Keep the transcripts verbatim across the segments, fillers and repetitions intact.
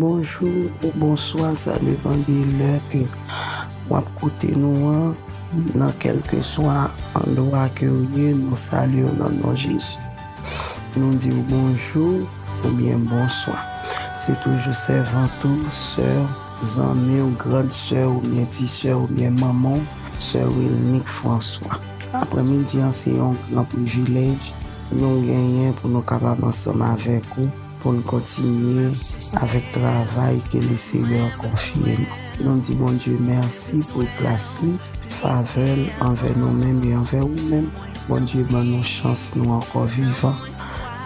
Bonjou ou bonswa, sa depann de lè ke w ap koute nou an. Nan kèlkeswa andwa ke w ye, nou salye w nan non Jezi. Nou di w bonjou oubyen bonswa. Se toujou sèvant ou, sè w, zanmi w, grand sè w oubyen ti sè w oubyen manman w, sè Wilnique François. Aprèmidi an se yon gran privilèj nou genyen pou nou kapab ansanm avèk ou pou n kontinye avèk travay ke Lesenyè konfye nou. Nou di Bondye mèsi pou gras li, favè l anvè nou menm e anvè ou menm. Bondye ban nou chans nou ankò vivan.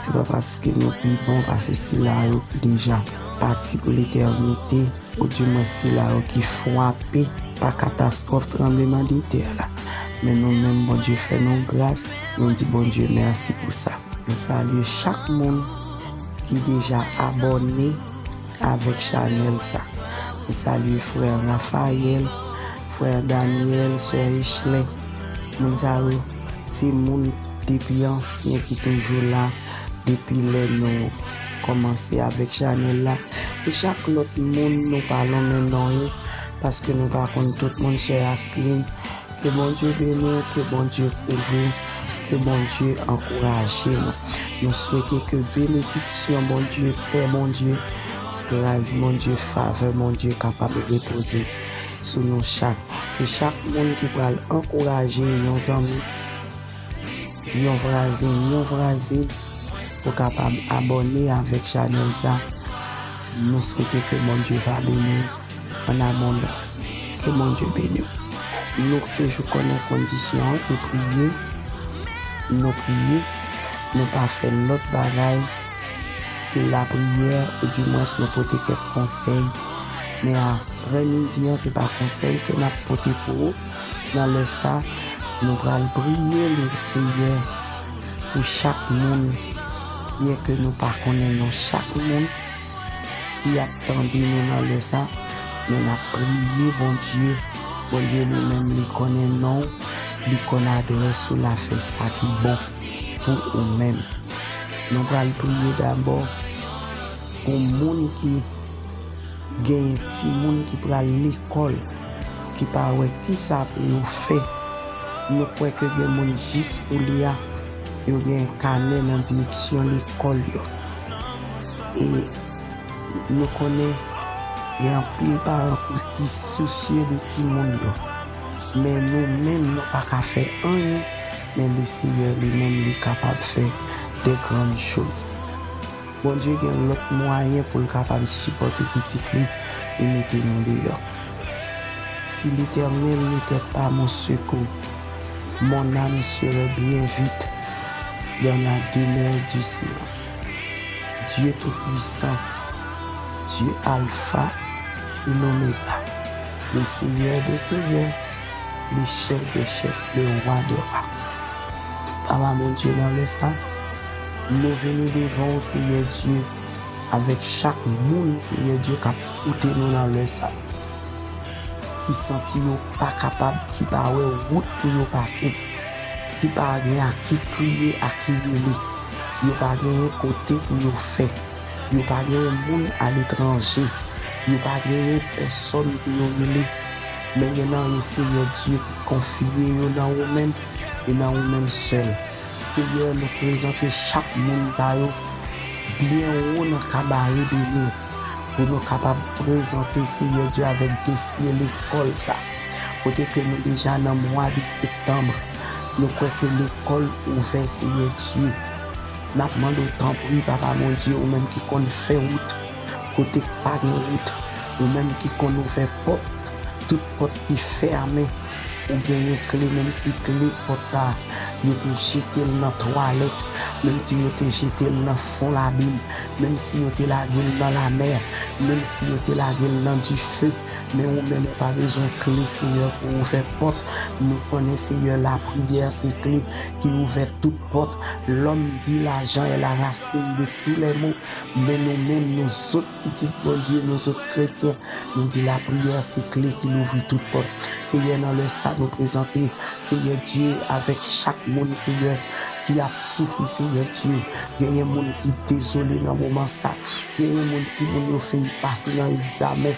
Se pa paske nou pi bon pase sila yo ki deja pati pou letènite, oudimwen sila yo ki frape pa katastwòf tranblemanntè la. Men nou menm, Bondye fè nou gras, nou di Bondye mèsi pou sa. Nou salye chak moun ki deja abòne avèk chanèl sa. Nou salye frè Raphaël, frè Daniel, sè Echlè. Moun sa yo, se moun depi ansyen ki toujou la, depi lè nou kòmanse avèk chanèl la. E chak lòt moun, nou pa lonmen non yo, paske nou pa konn tout moun, sè Asline, ke Bondye beni w, ke Bondye kouvri w, ke Bondye ankouraje nou. Nou swete ke benediksyon Bondye, pè Bondye, gras Bondye, favè Bondye kapab repoze sou nou chak. E chak moun ki pral ankouraje yon zanmi, yon vwazen, yon vwazin, pou kapab abòne avèk chanèl sa, nou swete ke Bondye va beni w an abondans. Ke Bondye beni w. Nou toujou konnen kondisyon an, se priye. Nou priye, nou pa fè lòt bagay. Se lapriyè, oudimwens nou pote kèk konsèy. Men aprèmidi an, se pa konsèy ke n ap pote pou ou. Nan lè sa, nou pral priye Lesenyè pou chak moun, byenke nou pa konnen non chak moun ki ap tande nou nan lè sa, men n ap priye Bondye. Bondye li menm, li konnen non w, li konn adrès ou, l a fè sa ki bon pou ou menm. Nou pral priye dabò pou moun ki genyen timoun ki pral lekòl, ki pa wè kisa pou yo fè. Nou kwè ke gen moun jis koulye a, yo gen kanè nan direksyon lekòl yo. E nou konnen gen anpil paran ki sousye de timoun yo. Men nou menm, nou pa ka fè anyen, men Lesenyè li menm, li kapab fè de grann choz. Bondye gen lòt mwayen pou l kapab sipòte pitit li e mete nou deyò. Si l'Éternel n'était pas mon secours, mon âme serait bien vite dans la demeure du silence. Dieu Tout-Puissant, Dieu Alpha et l'Oméga, le Seigneur des Seigneurs, le Chef des Chefs, le Roi des Rois. Papa Bondye, nan lè sa, nou vini devan w, Seyè Dye, avèk chak moun, Seyè Dye, k ap koute nou nan lè sa, ki santi yo pa kapab, ki pa wè wout pou yo pase, ki pa gen a ki kriye, a ki rele. Yo pa genyen kote pou yo fè. Yo pa genyen moun aletranje. Yo pa genyen pèsòn pou yo rele. Men gen nan yo, Seyè Dye, ki konfye yo nan ou menm e nan ou menm sèl. Seyè, nou prezante chak moun sa yo byen wo nan kabare beni w, pou nou kapab prezante, Seyè Dye, avèk dosye lekòl sa. Kote ke nou deja nan mwa de septanm, nou kwè ke lekòl ouvè, Seyè Dye. N ap mande w, tanpri, Papa Bondye, ou menm ki konn fè wout kote k pa gen wout, ou menm ki konn ouvè pòt, tout pòt ki fèmen, ou genyen kle, menm si kle pòt sa a, yo te jete l nan twalèt, menm si yo te jete l nan fon labim, menm si yo te lage l nan lamè, menm si yo te lage l nan dife, men ou menm ou pa bezwen kle, Seyè, pou ouvè pòt. Nou konnen, Seyè, lapriyè se kle ki ouvè tout pòt. L'homme dit l'argent est la racine de tous les maux, men nou menm, nou zòt pitit Bondye, nou zòt kretyen, nou di lapriyè se kle ki louvri tout pòt. Seyè, nan lè sa, nou prezante, Seyè Dye, avèk chak moun, Seyè, ki ap soufri, Seyè Dye. Genyen moun ki dezole nan moman sa. Genyen moun, timoun yo fin pase nan egzamen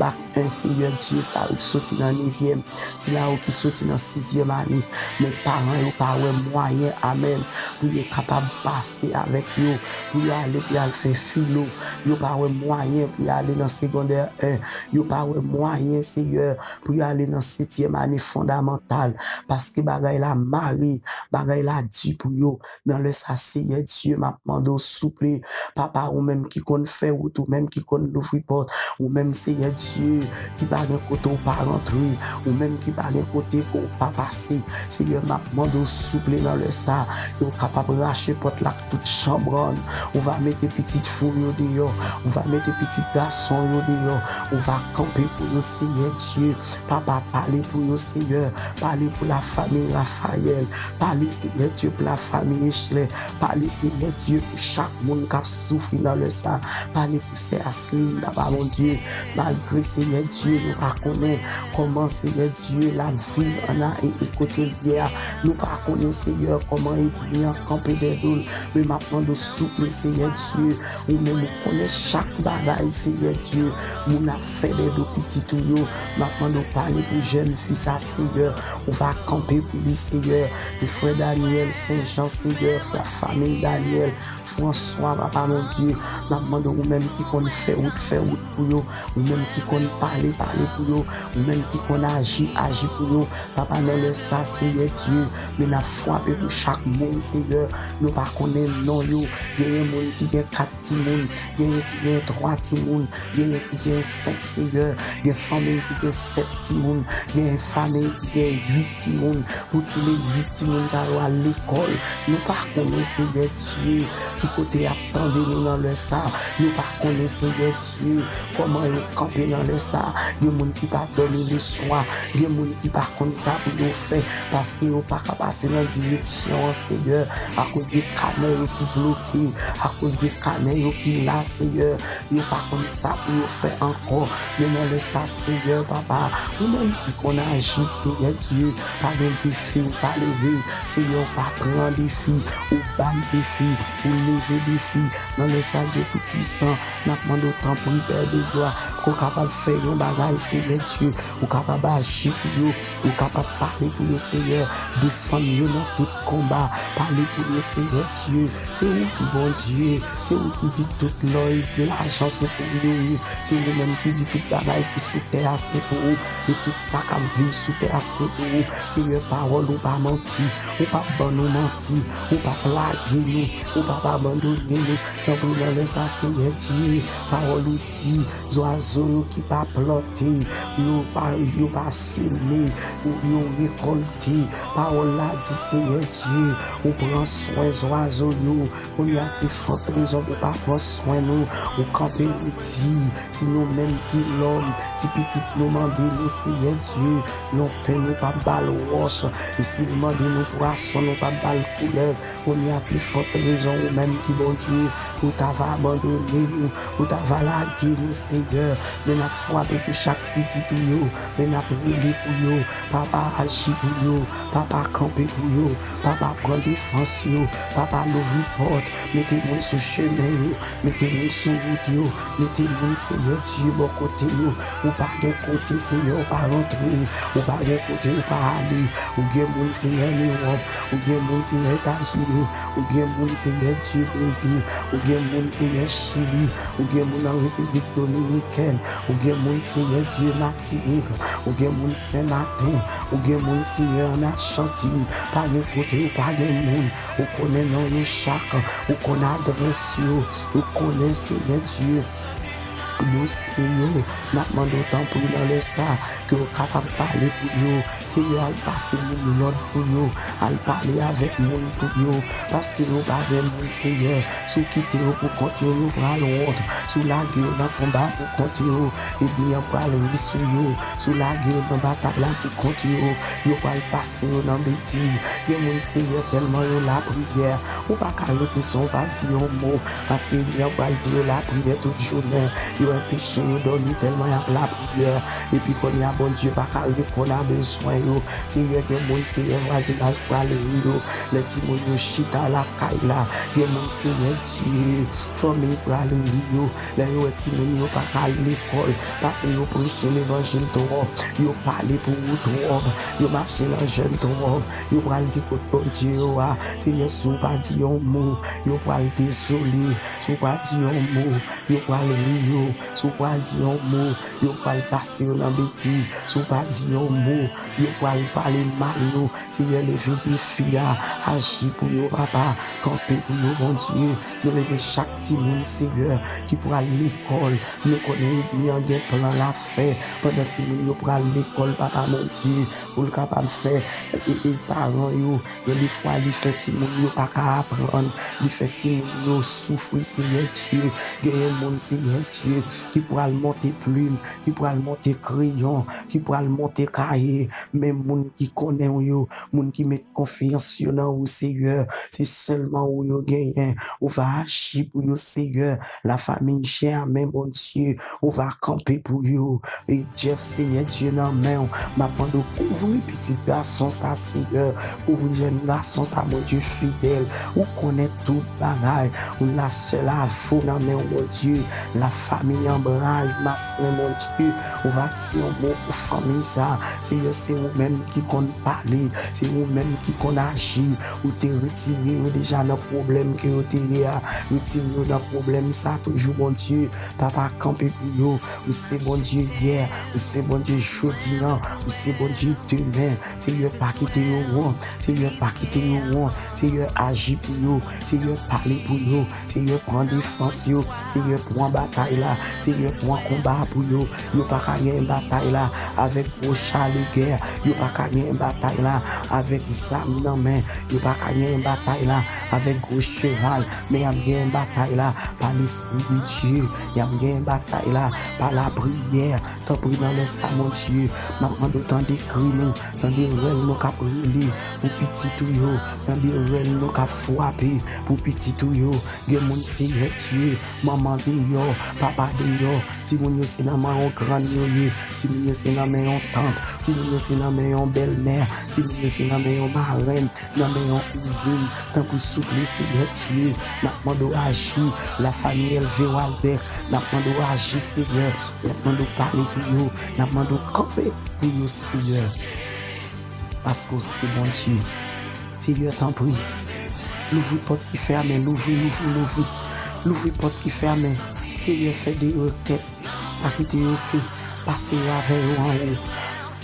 bak en, Seyè Dye, sa yo ki soti nan nevyèm, sila yo ki soti nan sizyèm ane. Men paran yo pa wè mwayen, amèn, pou yo kapab pase avèk yo, pou yo ale, pou yo al fè filo. Yo pa wè mwayen pou yo ale nan segondè en. Yo pa wè mwayen, Seyè, pou yo ale nan setyèm ane fondamantal, paske bagay la mare, bagay la di pou yo. Nan lè sa, Seyè Dye, m ap mande w, souple, Papa, ou menm ki konn fè wout, ou menm ki konn louvri pòt, ou menm, Seyè Dye, ki pa gen kote w pa rantre, ou menm ki pa gen kote ke w pa pase, Seyè, m ap mande w, souple, nan lè sa, ke w kapab rache pòt la ak tout chanbrann. Ou va mete pitit fi w yo deyò, ou va mete pitit gason w yo deyò, ou va kanpe pou yo, Seyè Dye. Papa, pale pou yo, Seyè. Pale pou lafanmi Rafayèl. Pale, Seyè Dye, pou lafanmi Echlè. Pale, Seyè Dye, pou chak moun k ap soufri nan lè sa. Pale pou sè Aslin, Papa Bondye. Malgre, Seyè Dye, nou pa konnen kòman, Seyè Dye, l ap viv ann a e, e kote l ye a. Nou pa konnen, Seyè, kòman ènmi an kanpe dèyè do l. Men m ap mande w, souple, Seyè Dye, ou menm ou konnen chak bagay, Seyè Dye. Moun ap fè dèyè do pitit ou yo. M ap mande w pale pou jèn fi sa, Seyè. Ou va kanpe pou li, Seyè. Pou frè Daniel Saint Jean, Seyè. Frè, fanmi Daniel François, Papa Bondye. M ap mande w, ou menm ki konn fè wout, fè wout pou yo. Ou menm ki konn pale, pale pou yo. Ou menm ki konn aji, aji pou yo. Papa, nan lè sa, Seyè Dye, men n ap frape pou chak moun, Seyè. Nou pa konnen non yo. Genyen moun ki gen kat timoun, genyen ki gen twa timoun, genyen ki gen senk, Seyè, gen fanmi ki gen sèt timoun, gen fanmi ki gen uit timoun. Pou tou le uit timoun sa yo al lekòl, nou pa konnen, Seyè Dye, ki kote y ap tande nou nan lè sa. Nou pa konnen, Seyè Dye, kòman yo kanpe nan lè sa. Gen moun ki pa dòmi leswa, gen moun ki pa konn sa pou yo fè, paske yo pa ka pase nan direksyon an, Seyè, akoz de kanè yo ki bloke, akoz de kanè yo ki la, Seyè. Yo pa konn sa pou yo fè ankò. Men nan lè sa, Seyè, Papa, ou menm ki konn aji, Seyè Dye, pa gen defi ou pa leve. Seyè, ou pa pran defi, ou bay defi, ou leve defi. Nan lè sa, Dye Toupwisan, n ap mande w, tanpri, Pè de glwa, ke w kapab fè yon bagay, Seyè Dye, ou kapab aji pou yo, ou kapab pale pou yo, Seyè, defann yo nan tout konba, pale pou yo, Seyè Dye. Se ou ki Bondye, se ou ki di tout lò e lajan se pou ou yo ye, se ou menm ki di tout bagay ki sou tè a se pou ou, e tout sa k ap viv sou tè a se pou ou. Seyè, pawòl ou pa manti, ou p ap ban nou manti, ou p ap lage nou, ou p ap abandone nou. Tanpri nan lè sa, Seyè Dye, pawòl ou di, zwazo yo ki pa plante, yo pa, yo pa seme, yo, yo rekòlte. Pawòl la di, Seyè Dye, ou pran swen zwazo yo. Kounye a, pi fòt rezon pou pa pran swen nou. Ou kanpe, ou di, si nou menm ki lòm, si pitit nou mande nou, Seyè Dye, yon pen, nou p ap ba l wòch. E si l mande nou pwason, nou p ap ba l koulèv. Kounye a, pi fòt rezon, ou menm ki Bondye, ou ta va abandone nou, ou ta va lage nou, Seyè. Men n ap frape pou chak pitit ou yo, men n ap rele pou yo. Papa, aji pou yo. Papa, kanpe pou yo. Papa, pran defans yo. Papa, louvri pòt. Mete moun sou chemen yo. Mete moun sou wout yo. Mete moun, Seyè Dye, bò kote yo. Ou pa gen kote, Seyè, ou pa rantre. Ou pa gen kote ou pa ale. Ou gen moun, Seyè, an Ewòp. Ou gen moun, Seyè, Etazini. Ou gen moun, Seyè Dye, Brezil. Ou gen moun, Seyè, Chili. Ou gen moun an Repiblik Dominikèn. Ou gen moun, Seyè Dye, Matinik. Ou gen moun, Senmaten. Ou gen moun, Seyè, an Achantin. Pa gen kote ou pa gen moun. Ou konnen non yo chak. Ou konnen adrès yo. Ou konnen, Seyè Dye, dosye yo. N ap mande w, tanpri, nan lè sa, ke w kapab pale pou yo. Seyè, al pase moun lòd pou yo. Al pale avèk moun pou yo. Paske yo pa gen moun, Seyè. Si w kite yo pou kont yo, yo pral wont. Si w lage yo nan konba pou kont yo, ènmi an pral ri sou yo. Si w lage yo nan batay la pou kont yo, yo pral pase yo nan betiz. Gen moun, Seyè, tèlman yo lapriyè, ou pa ka rete san w pa di yon mo. Paske ènmi an pral di yo lapriyè tout jounen. Yo Peche yo dòmi tèlman y ap lapriyè. Epi kounye a, Bondye pa ka reponn a bezwen yo. Seyè, gen moun, Seyè, vwazinaj pral ri yo. Lè timoun yo chita lakay la, gen moun, Seyè Dye, fanmi pral ri yo. Lè yo wè timoun yo pa ka al lekòl, paske yo preche levanjil twòp, yo pale pou ou twòp, yo mache nan jèn twòp, yo pral di kot Bondye yo a. Seyè, si w pa di yon mo, yo pral dezole. Si w pa di yon mo, yo pral ri yo. Si w pa di yon mo, yo pral pase yo nan betiz. Si w pa di yon mo, yo pral pale mal yo. Seyè, leve defi a, aji pou yo, papa, kanpe pou yo, Bondye. Nou leve chak timoun, Seyè, ki pral lekòl. Nou konnen ènmi an gen plan l ap fè pandan timoun yo pral lekòl, papa, Bondye, pou l kapab fè, e, e, paran yo, gen defwa li fè timoun yo pa ka aprann, li fè timoun yo soufri, Seyè Dye. Genyen moun, Seyè Dye, ki pral monte plim, ki pral monte kreyon, ki pral monte kaye, men moun ki konnen w yo, moun ki met konfyans yo nan ou, Seyè, se sèlman ou yo genyen. Ou va aji pou yo, Seyè. Lafanmi Jèmen, Bondye, ou va kanpe pou yo. E Jeff, Seyè Dye, nan men w, m ap mande w kouvri pitit gason sa, Seyè. Kouvri jèn gason sa, Bondye fidèl. Ou konnen tout bagay. Ou la sèl avou nan men w, Bondye. Lafanmi Ambraz Maslin, Bondye, ou va di yon mo pou fanmi sa. Seyè, se ou menm ki konn pale, se ou menm ki konn aji. Ou te retire yo deja nan pwoblèm ke yo te ye a. Retire yo nan pwoblèm sa toujou, Bondye. Papa, kanpe pou yo. Ou se Bondye yè, ou se Bondye jodi an, ou se Bondye demen. Seyè, pa kite yo wont. Seyè, pa kite yo wont. Seyè, aji pou yo. Seyè, pale pou yo. Seyè, pran defans yo. Seyè, pran batay la. Seyè, pran konba pou yo. Yo pa ka genyen batay la avèk gwo cha legè. Yo pa ka genyen batay la avèk zam nan men. Yo pa ka genyen batay la avèk gwo cheval. Men y ap genyen batay la pa Lespri de Dye. Y ap genyen batay la pa lapriyè. Tanpri, nan lè sa, Bondye, m ap mande w tande kri nou, tande rèl nou k ap rele pou pitit ou yo, tande rèl nou k ap frape pou pitit ou yo. Gen moun, Seyè Dye, manman deyò, papa deyò, timoun yo se nan men yon grann yo ye, timoun yo se nan men yon tant, timoun yo se nan men yon bèlmè, timoun yo se nan men yon marenn, nan men yon kouzin. Tanpri, souple, Seyè Dye, n ap mande w aji. Lafanmi Elve Waldeck, n ap mande w aji, Seyè. N ap mande w pale pou yo. N ap mande w kanpe pou yo, Seyè. Paske w se Bondye. Seyè, tanpri, louvri pòt ki fèmen, louvri, louvri, louvri. Louvri pòt ki fèmen. Seyè, fè deyò tèt. Pa kite yo ke pase yo avè yo anwo.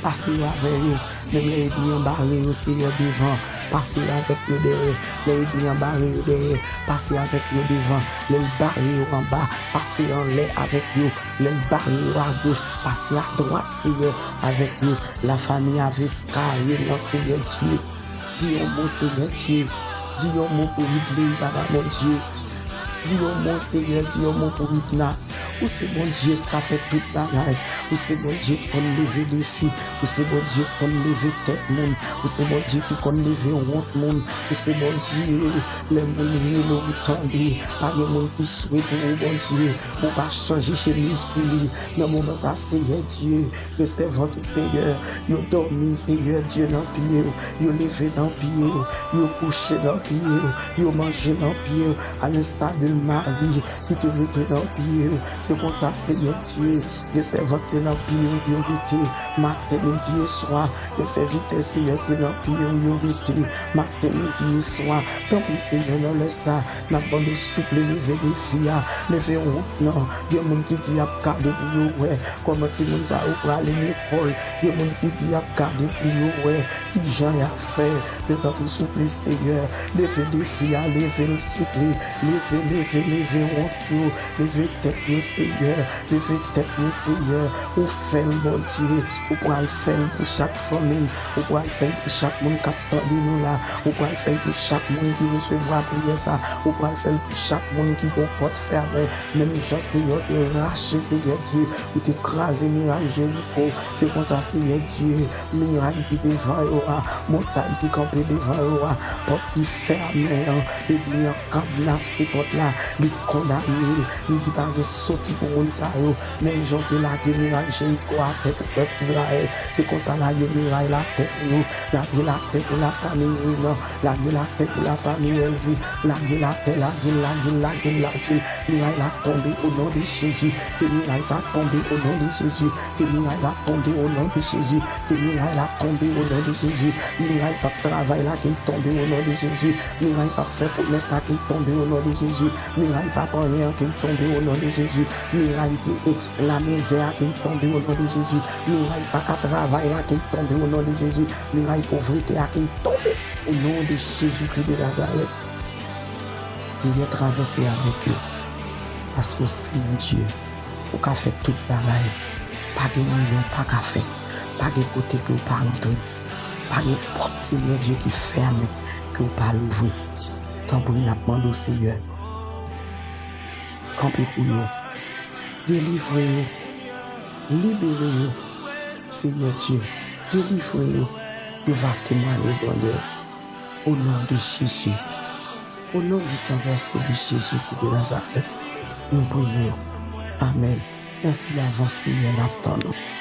Pase yo avè yo. Menm lè ènmi an bare yo, Seyè, devan, pase yo avèk yo dèyè. Lè ènmi an bare yo dèyè, pase avèk yo devan. Lè l bare yo anba, pase anlè avèk yo. Lè l bare yo agoch, pase adwat, Seyè, avèk yo. Lafanmi Aveska, Renan, Seyè Dye. Di yon mo, Seyè Dye. Di yon mo pou Ridley, Papa Bondye. Di yon mo, Seyè, di yon mo pou Ridna. Ou se Bondye k ka fè tout bagay. Ou se Bondye k konn leve defi. Ou se Bondye k konn leve tèt moun. Ou se Bondye ki konn leve wont moun. Ou se Bondye, lè moun rele w, ou tande. Pa gen moun ki swe pou ou, Bondye, pou w pa chanje chemiz pou li. Nan moman sa, Seyè Dye, gen sèvant ou, Seyè, yo dòmi, Seyè Dye, nan pye w, yo leve nan pye w, yo kouche nan pye w, yo manje nan pye w, a l'instar de Mari ki te rete nan pye w. Se konsa, Seyè Dye, gen sèvant se nan pye w yo rete, maten, midi e swa. Gen sèvitè, Seyè, se nan pye w yo rete, maten, midi e swa. Tanpri, Seyè, nan lè sa, n ap mande w souple leve defi a, leve wont nan. Gen moun ki di y ap gade pou yo wè kòman timoun sa yo prale lekòl. Gen moun ki di y ap gade pou yo wè kijan y ap fè. Men tanpri, souple, Seyè, leve defi a, leve l, souple. Leve, leve, leve wont yo, leve tèt yo, Seyè. Leve tèt yo, Seyè. Ou fè l, Bondye. Ou pral fè l pou chak fanmi. Ou pral fè l pou chak moun k ap tande nou la. Ou pral fè l pou chak moun ki resevwa priyè sa. Ou pral fè l pou chak moun ki gon pòt fèmen. Menm jan, Seyè, w te rache, Seyè Dye, ou te kraze miray Jeriko. Se konsa, Seyè Dye, miray ki devan yo a, montay ki kanpe devan yo a, pòt ki fèmen an, ènmi an kadnase pòt la, li kondane l, li di pa gen soti pou moun sa yo. Menm jan w te lage miray Jeriko atè pou pèp Izrayèl, se konsa lage miray la atè pou yo. Lage l atè pou lafanmi Renan. Lage l atè pou lafanmi Elvi. Lage l atè, lage l, lage l, lage l, lage l. Miray la tonbe o non de Jezi. Ke miray sa tonbe o non de Jezi. Ke miray la tonbe o non de Jezi. Ke miray la tonbe o non de Jezi. Miray p ap travay la ke l tonbe o non de Jezi. Miray p ap fè pwomès la ke l tonbe o non de Jezi. Miray p ap anyen an ke l tonbe o non de Jezi. Miray ke, e, lamizè a ke l tonbe o non de Jezi. Miray pa ka travay la ke l tonbe o non de Jezi. Miray povrete a ke l tonbe o non de Jezikri de Nazarèt. Senyè, travèse avèk yo. Paske w se Bondye. Ou ka fè tout bagay. Pa gen anyen w pa ka fè. Pa gen kote ke w pa rantre. Pa gen pòt, Senyè Dye, ki fèmen ke w pa louvri. Tanpri, n ap mande w, Senyè, kanpe pou yo. Delivre yo. Libere yo. Senyè Dye, delivre yo. Yo va temwanye grandè w. O non de Jezi. O non di san vèse de Jezi ki de Nazarèt, nou priye w. Amèn. Mèsi davans, Senyè, n ap tann ou.